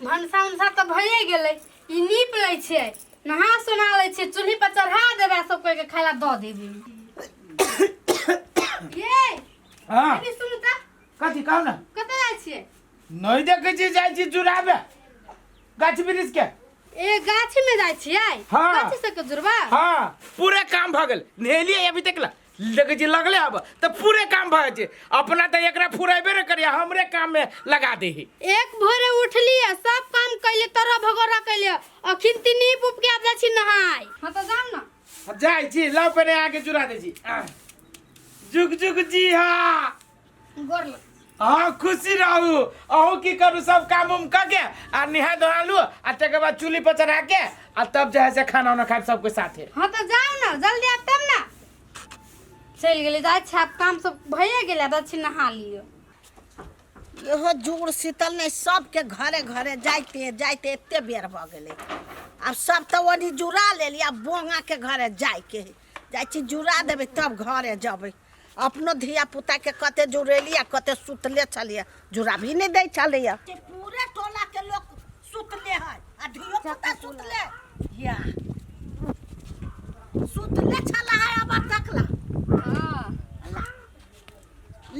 भनसा उनसा तऽ भइए गेलै ई नीप लै छियै नहा सोना लै छियै चूल्ही पर चढ़ा देबै आ सब कोइ के खाय ला दऽ देबै ये हाँ कनी सुनू तऽ कथी कहू ने कतऽ जाइ छियै नहीं देखै छी जाइ छी जुड़ाबे गाछ वृक्ष के ए गाछी में जाइ छियै हाँ। गाछी सबके जुड़बा हाँ पूरे काम भऽ गेल नहेलियै अभी तक ला देखै छी लगले अब तऽ पूरे काम भऽ जाइ छै अपना तऽ एकरा फुरेबे नहि करिया हमरे काम में लगा देही एक भोरे उठलियै सब काम कैलियै तरह भगोरा कैलियै अखिन ती नीप उप के आब जाइ छी नहाय हाँ तऽ जाउ ने जाइ छी लाउ पहिने आके जुड़ा दै छी आह। जुग जुग जी हाँ गोर लग हाँ खुशी रहू अहूँ की करू सब काम उम कऽ के आ नहा धोआ लू आ तकर बाद चूल्ही पर चढ़ा के आ तब जे है से खाना उना खाए सबके साथे हाँ तऽ जाउ ने जल्दी आब तब ने चलि गेलै जाइ छी आब काम सब भइए गेलै आब जाइ छी नहा लिअ इहो जुड़ शीतल नहि सबके घरे घरे जाइते जाइते एते बेर भऽ गेलै आब सब तऽ ओनी जुड़ा लेली आब बोंगाके घरे जाइके है जाइ छी जुड़ा देबै तब घरे जेबै अपनो धिया पुताके कते जुड़ेली आ कते सुतले छलियै जुड़ाभी नहि दै छलैया पूरे टोला के लोक सुतले है आ धियो पुता सुतले या सुतले छला है अब तक ला हाँ ला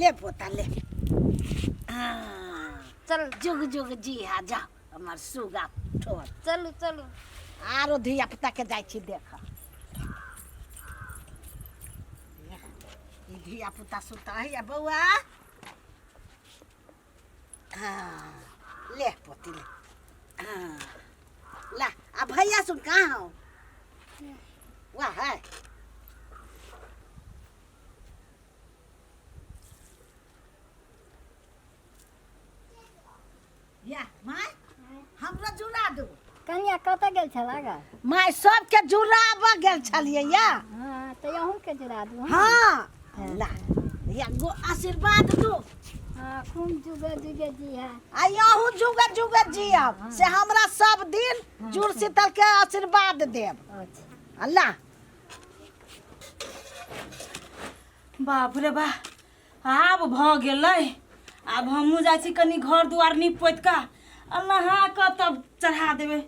ले पोता ले हाँ, चल जुग जुग जी हा जा हमर सुगा ठोर चलू चलू आरो धिया पुता के जाइ छी देख ई धिया पुता सुता है बौआ हाँ ले पोती ले हाँ ला आ भैया सुन कहाँ हो वाह है या माय हमरा जुड़ा दू कनिया कतऽ गेल छला गा माय सबके जुड़ाबऽ गेल छलियै या हाँ तऽ अहूँके जुड़ा दू हाँ ला या गो आशीर्वाद दू हाँ खूब जुगे जुगे जी है आ अहूँ जुगे जुगे जियब से हमरा सब दिन जुड़ शीतल के आशीर्वाद देब अच्छा अल्लाह बाप रे बा आब भऽ गेलै आब हमहूँ जाइ छी कनि घर दुआर नीप पोति कऽ आ नहा कऽ तब चढ़ा देबै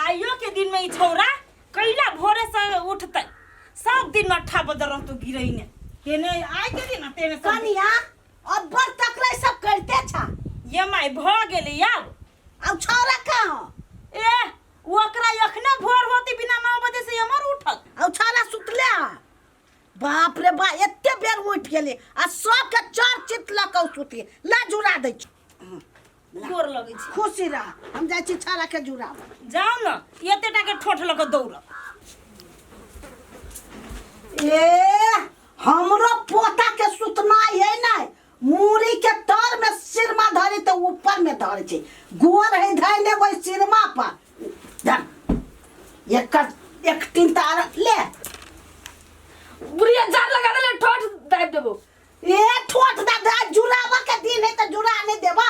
आइयो के दिनमे ई छौड़ा कैला भोरेसँ उठतै सब दिन अट्ठा बजल रहतौ गिरैने तेने आइ के दिन तेने सब दिन। कनिया अब्बर तकले सब करते छा ये माय भऽ गेलै आब आब छौड़ा कहाँ ए ओकरा एखने भोर होती बिना 9 बजे से एमहर उठत आब छौड़ा सुतले हँ बाप रे बा एते बेर उठि गेलै आ सबके चार चित लऽ कऽ सुति ला जुड़ा दै छी गोर लगै छी खुशी रह हम जाइ छी छाड़ा के जुड़ाबऽ जाउ ने एते टा के ठोठ लऽ कऽ दौड़ब ए हमरो पोता के सुतनाइ है नै मूड़ी के तर में सिरमा धरे तऽ ऊपर में धरे छै गोर है धैले ओहि सिरमा पर धर एकर एक तीन तार ले बुढ़िया जान लगा देले ठोठ दाबि देबो ए ठोठ दा दा जुड़ाबऽ के दिन है तऽ जुड़ा नहीं देबो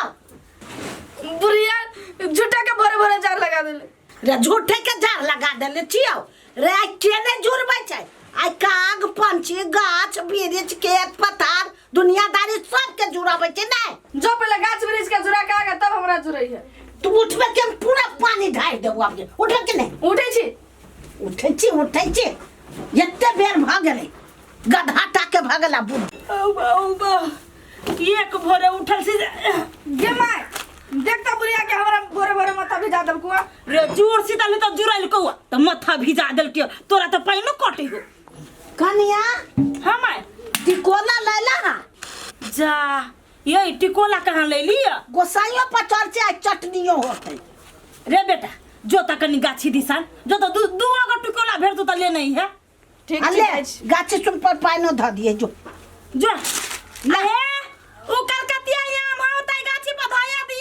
बुढ़िया झूठा के भरे भरे जान लगा देले रे झूठे के झाड़ लगा देले छियौ रे आइ के नहि जुड़बै छै आइ काग पंछी गाछ वृक्ष खेत पथार दुनियादारी सबके जुड़ाबै छै नहि जो पहले गाछ वृक्ष के जुड़ा के आगा तब हमरा जुड़ै है तू उठबे के हम पूरा पानी ढारि देबो आब जे उठबे के नहि उठै छी उठै छी उठै छी एते बेर भऽ गेलै गधा टा के भऽ गेला बुढ़ औ बा औ बा एक भोरे उठल छी गे माय देख त बुढ़िया के हमरा भोरे भोरे माथा भिजा देलकौ आ। रे जोर सीता ले तो जुड़ल कौआ त माथा भिजा देलके तोरा त पाइनो कटे हो कनिया हाँ माय टिकोला लैला हा जा ये टिकोला कहाँ ले लिया गोसाइयो पर चढ़ छै आ चटनियो होतै रे बेटा जो त कनी गाछी दिसान जो त दू दू गो टिकोला भेट तो त ले नहीं है ठीक आ छै ले जाइ छी। गाछी सुन पर पानियो धऽ दिए जो जो अहे उ कलकतिया आम हौ तै गाछी पर धया दी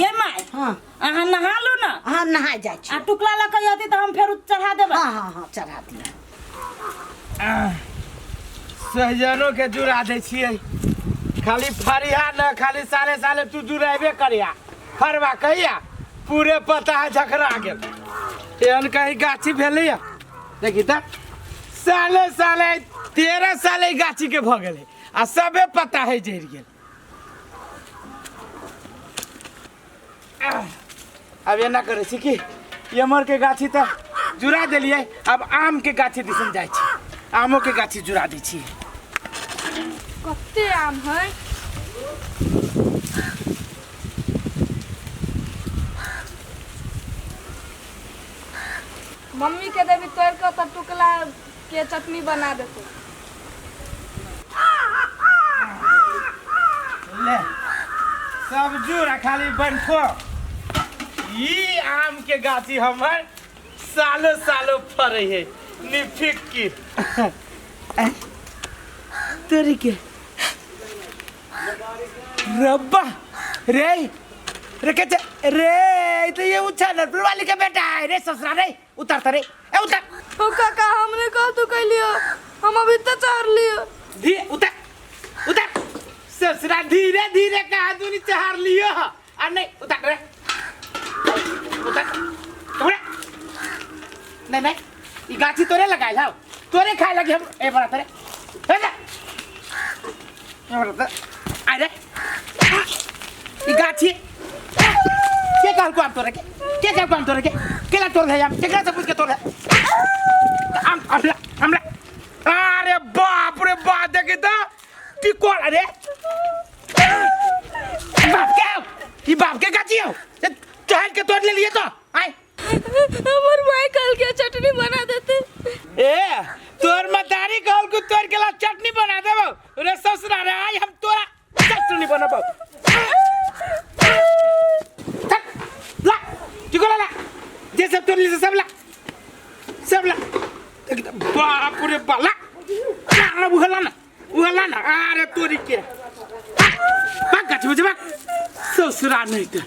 ये माय हाँ अहाँ नहा लू ना हम नहाय जाइ छी आ टुकला लऽ कऽ अयती तऽ हम फेर चढ़ा देबै हाँ हाँ हाँ चढ़ा दिए सहजनो के जुड़ा दै छियै खाली फरिया न खाली साले साले तू जुड़ेबे करिया फरवा कहिया पूरे पता है झखरा गेल एहन कहीं गाछी भेलैया देखी तऽ साले साले 13 साले ई गाछी के भऽ गेलै आ सबे पता है जरि गेल आब एना करै छी कि एमहर के गाछी तऽ जुड़ा देलियै, आब आम के गाछी दिसन जाइ छी, आमो के गाछी जुड़ा दै छी। कते आम है। मम्मी के देबी तोड़ के तऽ टुकला के चटनी बना देतौ। ले सब जुड़ आ खाली बनखो। ई आम के गाछी हमर सालो सालो फरे है निफिक्की। तोरी के रब्बा रे रे के रे ई तो ये उछा नरपुर वाली के बेटा है रे ससुरा रे, उतर त रे, ए उतर। ओ काका हमने कह तू कैलियो, हम अभी तो चढ़ लियो। धीरे उतर उतर ससुरा, धीरे धीरे कहा दूनी चढ़ लियो आ नहीं उतर रे उतर तोरे नहीं नहीं ई गाछी तोरे लगाइल हौ, तोरे खाए लगी हम। ए बड़ा तोरे ए जा ए बड़ा तोरे आइ रे ई गाछी के कहल को आम तोरे के कहल को आम तोरे के केला तोड़ है आम, केकरा से पूछ के तोड़ है आम? अमला अमला, अरे बाप रे बाप, देखी तो टिकोल। अरे बाप के हो, ई बाप के गाछी हो, चढ़ के तोड़ ले लिए तो आय। हमर माई कल के चटनी बना देते। ए तोर मतारी कहल को तोड़ के ला चटनी बना देबो रे ससुरा रे, आय हम तोरा चटनी बनाबो। थक, ला टिकोला ला, जे सब तोड़ लिए सब ला सब ला। एकदम बाप रे बाप, ला ला उहला ना उहला ना, अरे तोरी के भाग गाछी में भाग ससुरा। नहीं तो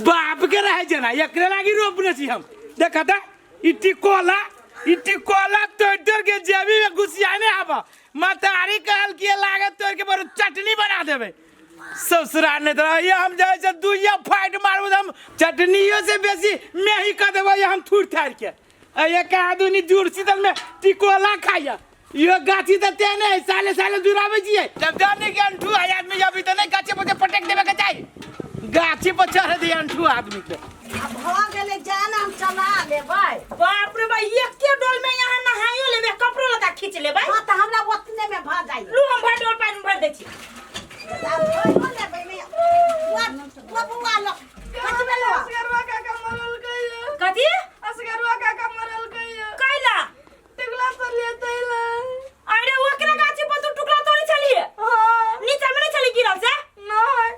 बाप के रहे जना एकरे लागी रोपने छी हम। देखा था ई टिकोला, ई टिकोला तोड़ तोड़ के जेबी में घुसियाने आब। मतारी कहल कि लागत तोड़ के बड़ चटनी बना देबे ससुरा। नहीं तो ये हम जाइ से दुइया फाइट मारबो, हम चटनियो से बेसी मेही कह देबै हम थूर थार के। एक आदमी जुड़ शीतल में टिकोला खाइया, यो गाछी तऽ तेने है, साले साले जुड़ाबै छियै जब जाने के अंठू है आदमी अभी तऽ नहीं गाछी पर पटक देबे के चाही, गाछी पर चढ़ दे अंठू आदमी के। आब भऽ गेलै, जान हम चला लेबै। बाप रे बा, एके डोल में यहाँ नहाइयो लेबै, कपड़ो लत्ता खींच लेबै। हाँ तऽ हमरा ओतने में भऽ जाइ। लू हम भर डोल पानि भर दै छी। आब धोइयो लेबै ने। बुआ बुआ बुआ लो कथी भेलौ? असगरवा काका मरल गइयो। कथी? असगरवा काका मरल गइयो। कैला? टिकला तोड़लिए तैला। अरे ओकरा गाछी पर तू टुकड़ा तोड़ै छलिए? हाँ। नीचा में नहीं छली गिरल से? नहीं।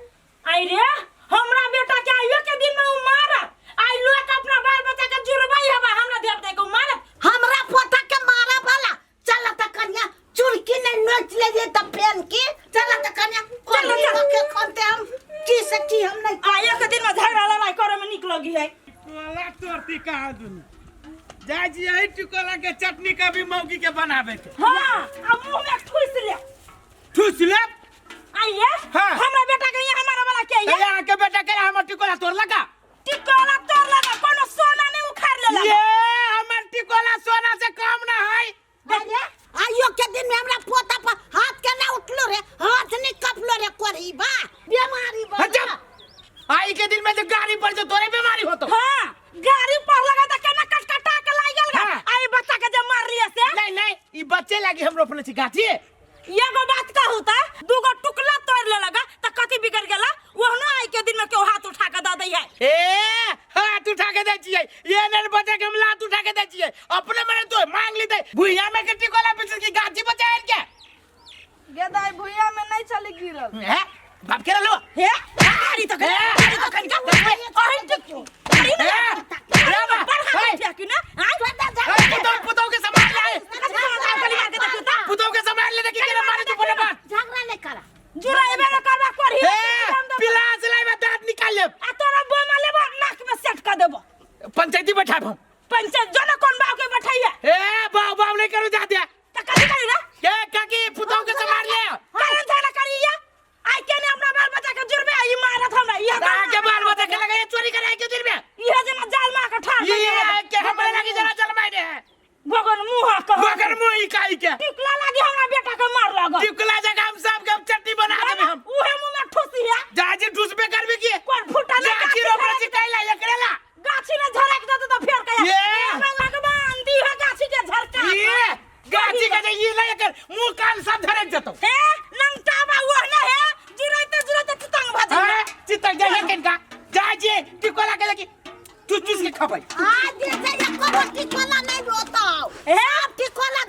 आई रे हमरा बेटा के आइयो के दिन में उ मारत, आई लोग अपना बाल बच्चा के जुड़बै हवा हमरा धिया पुता के उ मारत। हमरा पोता के मारा वाला। चल त कन्या चुरकी नहीं नोच ले जे त पेन की। चल त कन्या चल, चल। के खनते हम की से की हम नहीं। आइयो के दिन में झगड़ा लड़ाई करे में निक लगी है। टिकोला तोड़ती कहाँ दुनू जाइ छी, एही टिकोला के चटनी कभी मौगी के बनाबे के। हां आ मुंह में ठुस ले। ठुस ले। आइए। हाँ। हमरा बेटा के यहाँ हमारा वाला के तो यहाँ के बेटा के हमर टिकोला तोड़ला का? टिकोला तोड़ला का, कोनो सोना नहीं उखाड़ लेला। ये हमर टिकोला सोना से कम ना है। अरे आइयो के दिन में हमरा पोता पर हाथ के ना उठलो रे, हाथ नहीं कपलो रे, कोरी बा बीमारी बा। अच्छा आई के दिन में जो गाड़ी पर जो तोरे बीमारी होतो। हां गाड़ी पर लगा त केना कटकटा के लागल गा। हाँ। आई बच्चा के जब मार लिया से। नहीं नहीं ई बच्चे लागी हम रोपले छी गाछी। एगो बात कहू त दूगो टुकड़ा तोड़ ले लगा त कथी बिगड़ गेला? ओहनो आई के दिन में केओ हाथ उठा के द दै है। ए हाथ उठा के दै छियै, ये नर बच्चा के हम लात उठा के दै छियै। अपने मने तो मांग ली भुइया में के टिकोला पीछे की गाछी बचायल के। गेदाई भुइया में नहीं चली गिरल। हैं बाप के रहलो हे गाड़ी तो गाड़ी तो कनिका ओहन देखियो गाड़ी ए, रे बा, बढ़ा हे। के कि ना आय पुतौ पुतौ के संभाल ले, पुतौ के संभाल ले, देखी केना मारे तू फटाफट। झगड़ा नहीं करा जुड़ा एबे न करबा करही। ए पिलास लाइबे दांत निकाल लेब। आ तोरा बोमा लेबो नाक में सेट कर देबो। पंचायती बैठाब हम। पंचायत जो ना कौन बाप के बैठाइए। ए बाव बाव नहीं करो जा दिया। त कथी करी रे? के काकी पुतौ के संभाल ले। कारण झगड़ा करी या आई के ने अपना बाल बच्चा के जुड़बे आई मारत हमरा इहे ता के बाल बच्चा के लगे चोरी करे के दिन में। इहे जना जाल मार के ठाड़ ये के हमरा लगी जरा जल मारे है। भगन मुंह कह मगर मुंह इकाई के टिकला लागी हमरा बेटा के मार लागल। टिकला जगह हम सब के चटनी बना देबे हम। उहे मुंह में ठुसी है। जाजी ठुसबे करबे की कोन फुटा ना गाछी रोपले छी। गेल मुंह कान सब धरक जतौ। हे नंगटा बा वो ना हे जुराइते जुराइते चितंग भ जाय। हैं? चितक जाय किनका जाय जे टिकोला के देखी चूस चूस के खबै। आ जे छै एको रोटी टिकोला नहीं रोताओ। हे? सब टिकोला